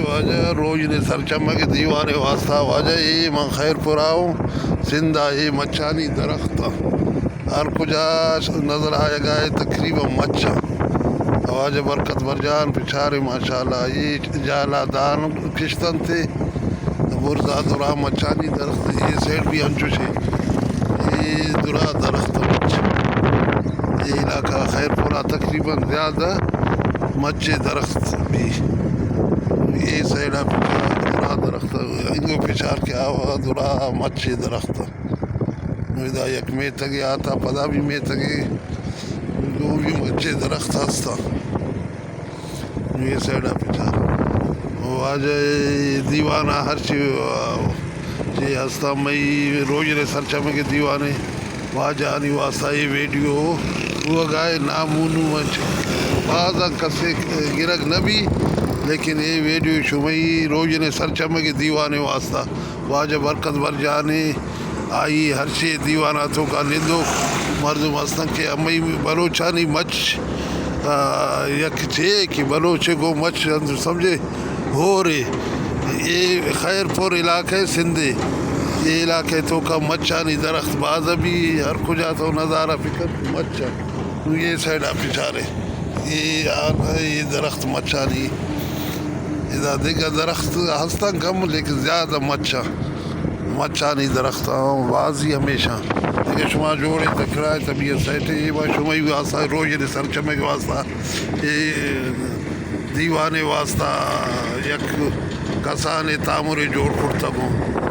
واجہ روژن سرچمگ دیوان واسطہ، واجہ اے من خیر پورا ہوں، سندھ ءَ اے مچانی درخت ہر کجا نظر آیگا ہے، تقریباً مچاں۔ واجہ برکت برجان پچارے ماشاءاللہ، اے جالا دان کشتنتے، برزا درا مچانی درخت، اے سائیڈ بھی انچوشے، اے درا درخت مچ۔ اے علاقہ خیر پورا تقریباً زیادہ مچے درخت بھی۔ اے سائیڈا پچار درا درخت، انگو پچار کہ آوا درا مچے درخت۔ نو ادا یک میتگے آتا، پدا بھی میتگے، دو بھی مچے درخت ہستا۔ نو اے سائیڈا پچار۔ واجہ دیوانا ہرچی چی ہستا، مئی روژن سرچمگ دیوانے واجہانی واسطہ اے ویڈیو بوگائے نامونو مچ بازاں کسے گرگ نہ بی، لیکن اے ویڈیو شمئی روژن سرچمگ دیوانے واسطہ۔ واجہ برکت برجانے، آئی ہرچی دیوانا توکا نندوک مردم ہستن کہ ہمئی بلوچانی مچ، آ، یک چے کہ بلوچے گو مچ انت سمجھے ہورے۔ اے خیر پور علاقہ سندھے، اے علاقہ توکا مچانی درخت باز بھی، ہر کجا تو نظارہ فکر مچ۔ نو اے سائیڈا پچارے، اے آ، اے درخت مچانی، ادا دگہ درخت ہستن کم، لیکن زیادہ مچاں، مچانی درخت ہاں، بازی ہمیشہ۔ دگہ شما جوڑے تکرائے طبیعت سیٹے، اے با شمئی واسطہ روژن سرچمگ واسطہ، اے دیوانے واسطہ یک کسانے تامرے جوڑ کرتگو۔